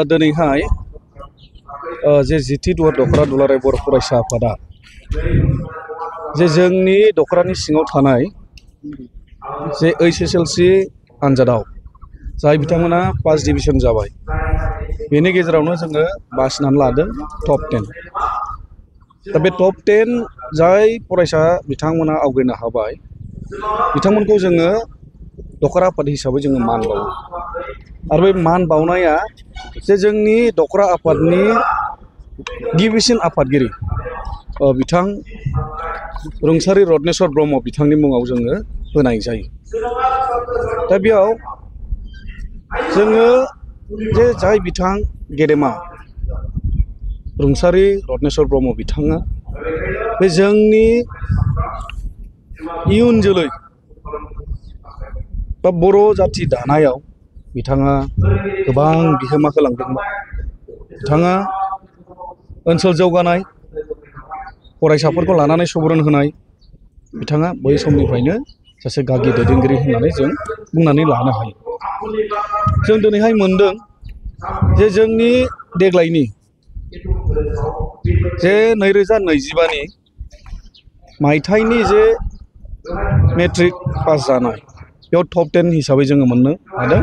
दिनैहाय जे जिथि दखरा दुलाराय बर' फरायसा आफादा जे जोंनि दखरानि सिङाव थानाय जे HSLC आनजादाव जाय बिथांमोना फार्स्ट डिभिजन जाबाय बेनि गेजेरावनो जोङो बासिनानै लादों टप 10 दा बे टप 10 जाय फरायसा बिथांमोना आवगायनो हाबाय बिथांमोनखौ जोङो दखरा आफाद हिसाबै जोङो मान बावो आरो बे मान बावनाया जे जोंनि दखरा आफादनि गिबिसिन आफादगिरि बिथां रुंसारि रत्नेश्वर ब्रह्म बिथांनि मुङाव जोङो होनाय जायो। दा बेयाव जोङो जे जाय बिथां गेदेमा रुंसारि रत्नेश्वर ब्रह्म बिथाङा बे जोंनि इयुन जोलै बा बर' जाथि दानायाव बिथाङा गोबां बिहोमा होलांदोंमोन। बिथाङा ओनसोल जौगानाय फरायसाफोरखौ लानानै सुबुरुन होनाय बिथाङा बै समनिफ्रायनो सासे गागि दैदेनगिरि होननानै जों बुंनानै लानो हायो। जों दिनैहाय मोनदों जे जोंनि देग्लायनि जे 2025 मायथाइनि जे मेट्रिक पास जानाय बेयाव टप 10 हिसाबै जोङो मोननो हादों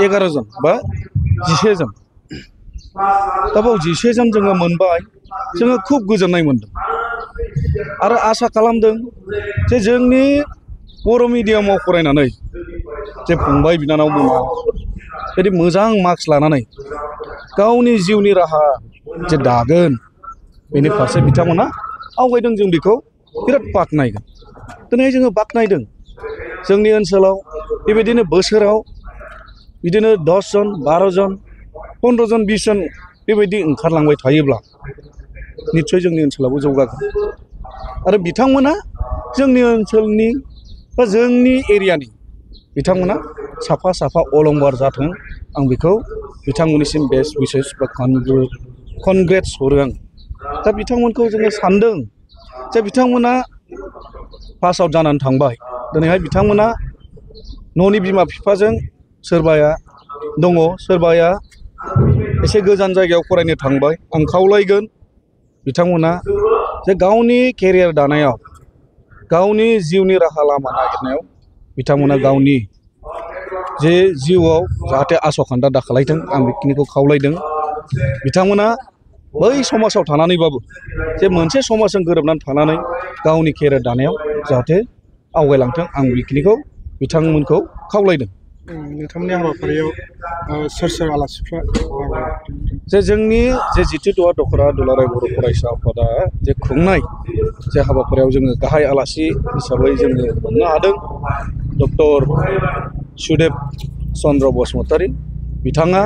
11 जन बा 11 जन। दा बाव 11 जन जोङो मोनबाय, जोङो खुब गोजोननाय मोनदों आरो आसा खालामदों जे जोंनि बर' मिडियामाव फरायनानै जे फंबाय बिनानावमोना जुदि मोजां मार्क्स लानानै गावनि जिउनि राहा जे दागोन बेनि फारसे बिथांमोना आवगायदों, जों बेखौ बिराद बाख्नायगोन। दिनै जोङो बाख्नायदों जोंनि ओनसोलाव बेबायदिनो बोसोराव बिदिनो 10 जन 12 जन 15 जन 20 जन बेबायदि ओंखारलांबाय थायोब्ला निस्सय जोंनि ओनसोलावबो जौगागोन आरो बिथांमोना जोंनि ओनसोलनि बा जोंनि एरियानि बिथांमोना साफा साफा अलंबार जाथों, आं बेखौ बिथांमोननिसिम बेस्ट विशेस बा कनग्रेट्स हरो आं। दा बिथांमोनखौ जोङो सानदों जे बिथांमोना पास आउट जानानै थांबाय, दिनैहाय बिथांमोना न'नि बिमा बिफाजों सोरबाया दङ, सोरबाया एसे गोजान जायगायाव फरायनो थांबाय। आं खावलायगोन बिथांमोना जे गावनि केरियार दानायाव गावनि जिउनि राहा लामा नागिरनायाव बिथांमोना गावनि जे जिउआव जाहाथे आसखान्दा दाखालायथों, आं बेखिनिखौ खावलायदों। बिथांमोना बै समाजाव थानानैबाबो जे मोनसे समाजजों गोरोबनानै थानानै गावनि केरियार दानायाव जाहाथे आवगायलांथों, आं बेखिनिखौ बिथांमोनखौ खावलायदों। नोंथांमोननि हाबाफारियाव सोर सोर आलासिफ्रा जे जोंनि जे जिथि दखरा दुलाराय बर' फरायसा आफादा जे खुंनाय जे हाबाफारियाव जोङो गाहाय आलासि हिसाबै जोङो मोननो हादों डक्टर सुदेब चन्द्र बसुमतारी। बिथाङा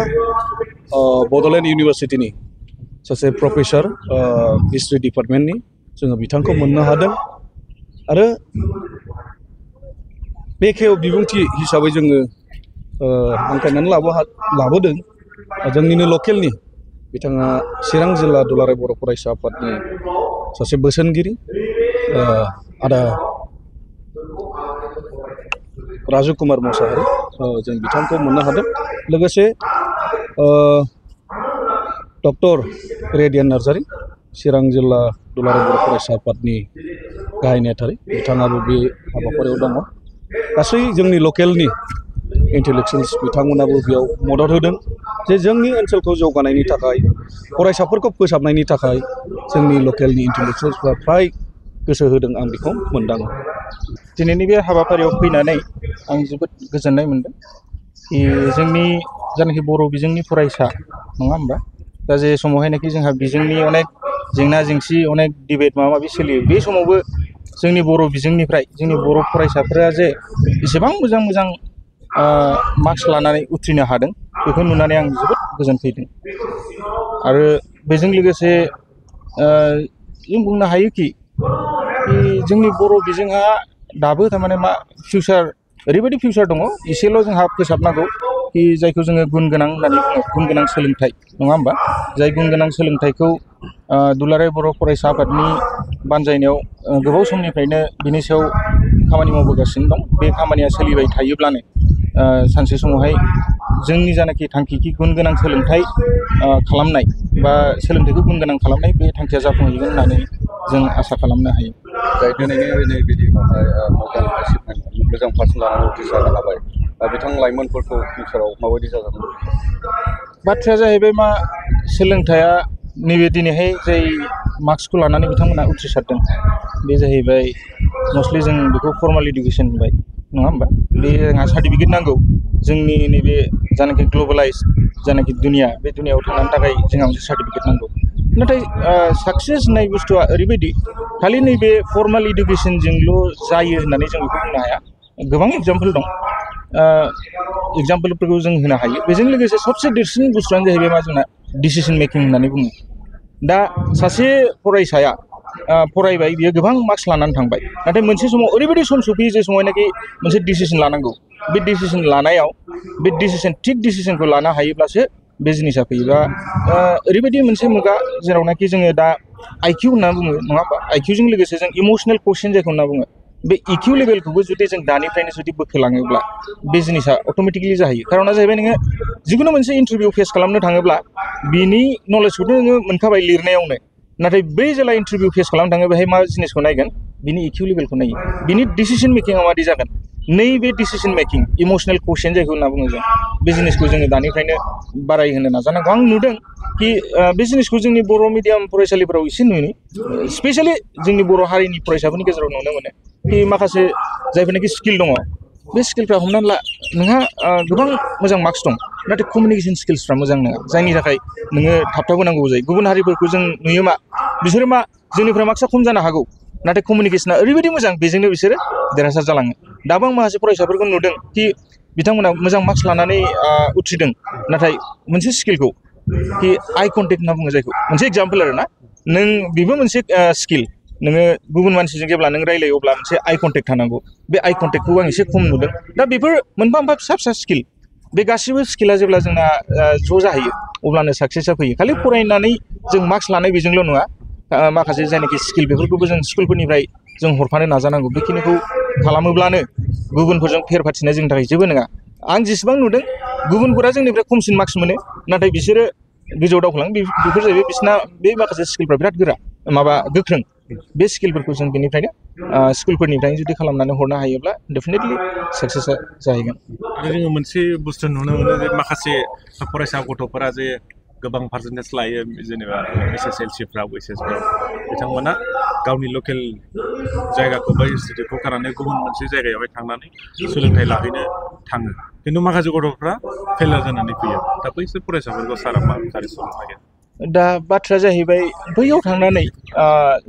बड'लेण्ड इउनिभारसिटिनि सासे प्रफेसर हिस्ट्रि डिपार्टमेन्टनि, जोङो बिथांखौ मोननो हादों आरो बेखेव बिबुंथि हिसाबै जोङो हांख्रायनानै लाबोदों जोंनिनो लकेलनि बिथाङा चिरां जिल्ला दुलाराय बर' फरायसा आफादनि सासे बोसोनगिरि आदा राजु कुमार मोसाहारि, जों बिथांखौ मोननो हादों। लोगोसे डक्टर रेडियान नार्जारी, चिरां जिल्ला दुलाराय बर' फरायसा आफादनि गाहाय नेहाथारि, बिथाङाबो बे हाबाफारियाव दङ। गासै जोंनि लकेलनि इन्टेलेक्सुयेल्स बिथांमोनाबो बेयाव मदद होदों जे जोंनि ओनसोलखौ जौगानायनि थाखाय, फरायसाफोरखौ फोसाबनायनि थाखाय जोंनि लकेलनि इन्टेलेक्सुयेल्सफ्रा फ्राय गोसो होदों, आं बेखौ मोनदाङो। दिनैनि बे हाबाफारियाव फैनानै आं जोबोद गोजोननाय मोनदों कि जोंनि जायनाखि बर' बिजोंनि फरायसा नङा होमबा, दा जे समावहायनाखि जोंहा बिजोंनि अनेक जेंना जेंसि अनेक डिबेट माबा माबि सोलियो, बे समावबो जोंनि बर' बिजोंनिफ्राय जोंनि बर' फरायसाफोरा जे एसेबां मोजां मोजां मार्क्स लानानै उथ्रिनो हादों, बेखौ नुनानै आं जोबोद गोजोनफैदों। आरो बेजों लोगोसे जों बुंनो हायोखि जोंनि बर' बिजोंहा दाबो थारमाने मा फिउचार, ओरैबायदि फिउचार दङ, एसेल' जोंहा फोसाबनांगौ कि जायखौ जोङो गुन गोनां होननानै बुङो, गुन गोनां सोलोंथाइ नङा होमबा। जाय गुन गोनां सोलोंथाइखौ दुलाराय बर' फरायसा आफादनि बानजायनायाव गोबाव समनिफ्रायनो बिनि सायाव खामानि मावबोगासिनो दं। बे खामानिया सोलिबाय थायोब्लानो सानसे समावहाय जोंनि जानाखि थांखि गुन गोनां सोलोंथाइ खालामनाय बा सोलोंथाइखौ गुन गोनां खालामनाय बे थांखिया जाफुंहैगोन होननानै जों आसा खालामनो हायो। जाय दिनैनि बिदियावहाय मोजां पार्सेन्ट लानानै उथ्रिसारनो हाबाय बिथां लाइमोनफोरखौ फिउचाराव माबायदि जाजानो बाथ्राया जाहैबाय मा सोलोंथाइया नैबे दिनैहाय जाय मार्क्सखौ लानानै बिथांमोना उथ्रिसारदों बे जाहैबाय मस्टलि जों बेखौ फर्माल इडुकेसन होनबाय नङा होमबा बे जोंहा सार्टिफिकेट नांगौ जोंनि नैबे जानाखि ग्लबेलाइज जानाखि दुनिया बे दुनियाव थांनो थाखाय जोंहा मोनसे सार्टिफिकेट नांगौ नाथाय साक्सेस होननाय बुस्थुआ ओरैबायदि खालि नैबे फर्माल इडुकेसनजोंल' जायो होननानै जों बेखौ बुंनो हाया गोबां एग्जाम्पल दं एग्जाम्पलफोरखौ जों होनो हायो बेजों लोगोसे सबसे देरसिन बुस्थुआनो जाहैबाय मा जोंना डिसिसन मेकिं होननानै बुङो दा सासे फरायसाया फरायबाय बियो गोबां मार्क्स लानानै थांबाय नाथाय मोनसे समाव ओरैबायदि सम सफैयो जे समावनाखि मोनसे डिसिसन लानांगौ बे डिसिसन लानायाव बे थिग डिसिसनखौ लानो हायोब्लासो बे जिनिसा फैयो दा ओरैबायदि मोनसे मुगा जेरावनाखि जोङो दा आइकिउ होनना बुङो नङा होमबा आइकिउजों लोगोसे जों इमसनेल कुवोशेन्ट जायखौ होनना बुङो बे इकिउ लेभेलखौबो जुदि जों दानिफ्रायनो जुदि बोखोलाङोब्ला बे जिनिसा अट'मेटिकलि जाहैयो खारना जाहैबाय नोङो जिखुनु मोनसे इन्टारभिउ फेस खालामनो थाङोब्ला बिनि नलेजखौथ' नोङो मोनखाबाय लिरनायावनो नाथाय बै जेला इन्टारभिउ फेस खालामनो थाङो बेहाय मा जिनिसखौ नायगोन बिनि इकिउ लेभेलखौ नायो बिनि डिसिसन मेकिंआ मादि जागोन नैबे डिसिसन मेकिं इमसनेल कुवोशेन्ट जायखौ होनना बुङो जों बे जिनिसखौ जोङो दानिफ्रायनो बारायहोनो नाजानांगौ आं नुदों कि बे जिनिसखौ जोंनि बर' मिडियाम फरायसालिफोराव एसे नुयो स्पेसियेलि जोंनि बर' हारिनि फरायसाफोरनि गेजेराव नुनो मोनो कि माखासे जायफोरनाखि स्किल दङ बे स्किलफ्रा हमनानै ला नोंहा गोबां मोजां मार्क्स दं नाथाय कमिउनिकेसन स्किल्सफ्रा मोजां नङा जायनि थाखाय नोङो थाबथाबोनांगौ जायो गुबुन हारिफोरखौ जों नुयो मा बिसोरो मा जोंनिफ्राय मार्क्सआ खम जानो हागौ नाथाय कमिउनिकेसना ओरैबायदि मोजां बेजोंनो बिसोरो देरहासार जालाङो दाबो आं माखासे फरायसाफोरखौ नुदों कि बिथांमोना मोजां मार्क्स लानानै उथ्रिदों नाथाय मोनसे स्किलखौ कि आइ कन्टेक्ट होनना बुङो जायखौ मोनसे एग्जाम्पल आरो ना नों बेबो मोनसे स्किल नोङो गुबुन मानसिजों जेब्ला नों रायलायो अब्ला मोनसे आइ कन्टेक्ट थानांगौ बे आइ कन्टेक्टखौ आं एसे खम नुदों दा बेफोर मोनफा मोनफा फिसा फिसा स्किल बे गासिबो स्किला जेब्ला जोंना ज' जाहैयो अब्लानो साक्सेसआ फैयो खालि फरायनानै जों मार्क्स लानाय बेजोंल' नङा माखासे जायनाखि स्किल बेफोरखौबो जों स्कुलफोरनिफ्राय जों हरफानो नाजानांगौ बेखिनिखौ खालामोब्लानो गुबुनफोरजों फेर फाथिनाया जोंनि थाखाय जेबो नङा आं जेसेबां नुदों गुबुनफोरा जोंनिफ्राय खमसिन मार्क्स मोनो नाथाय बिसोरो गोजौआव दावखोलाङो बेफोर जाहैबाय बिसिना बे माखासे स्किलफ्रा बिराद गोख्रों बे स्किलफोरखौ जों बेनिफ्रायनो स्कुलफोरनिफ्रायनो जुदि खालामनानै हरनो हायोब्ला डेफिनेटलि साक्सेसआ जाहैगोन आरो जोङो मोनसे बुस्थु नुनो मोनो जे माखासे फरायसा गथ'फोरा जे गोबां पार्सेन्टेज लायो जेनेबा SSLCफ्राव HSफ्राव बिथांमोना गावनि लकेल जायगाखौ बा इनस्टिटिउटखौ गारनानै गुबुन मोनसे जायगायावहाय थांनानै सोलोंथाइ लाहैनो थाङो खिन्थु माखासे गथ'फ्रा फेलार जानानै फैयो दा बैसोर फरायसाफोरखौ सारा मा साजेसन होनो दा बाथ्राया जाहैबाय बैयाव थांनानै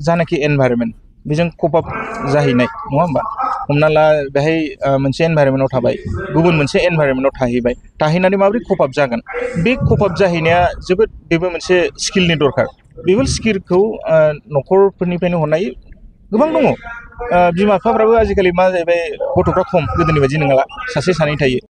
जानाखि एनभायरनमेन्ट बेजों कप आप जाहैनाय नङा होमबा हमना ला बेहाय मोनसे एनभायरनमेन्टआव थाबाय गुबुन मोनसे एनभायरनमेन्टआव थाहैनानै माबोरै कप आप जागोन बे कप आप जाहैनाया जोबोद बेबो मोनसे स्किलनि दरकार बेबो स्किलखौ न'खरफोरनिफ्रायनो हरनाय गोबां दङ बिमा बिफाफ्राबो आजिखालि मा जाहैबाय गथ'फ्रा खम गोदोनि बायदि नङाला सासे सानै थायो